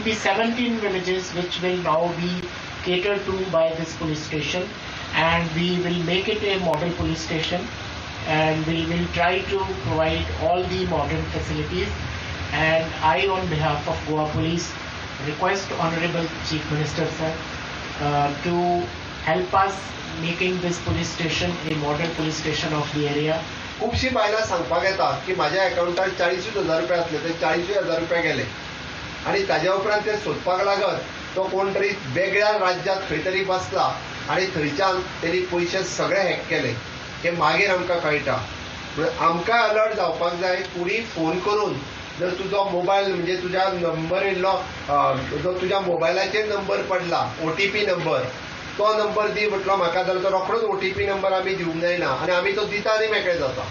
be 17 villages which will now be catered to by this police station, and we will make it a model police station, and we will try to provide all the modern facilities. And I, on behalf of Goa Police, request Honorable Chief Minister sir to help us making this police station a model police station of the area. खुबशीं बायलां सांगपाक येता की म्हाज्या अकावंटार 40,000 रुपया आसले, ते 40,000 रुपया गेले आनी ताज्या उपरांत ते सोदपाक लागत तो कोण तरी वेगळ्या राज्यांत खंय तरी बसला आनी थंयच्यान तेणी पयशे सगळे हॅक केले. हे मागीर आमकां कळटा. म्हणून आमकां अलर्ट जावपाक जाय. कोणी फोन करून जर तुजो मोबायल म्हणजे तुज्या नंबर येयल्लो, जो तुज्या मोबायलाचेर नंबर पडला OTP number, तो नंबर दी म्हटलो म्हाका जाल्यार तो रोखडोच OTP number आमी दिवंक जायना आनी आमी तो दिता आनी मेकळे जाता.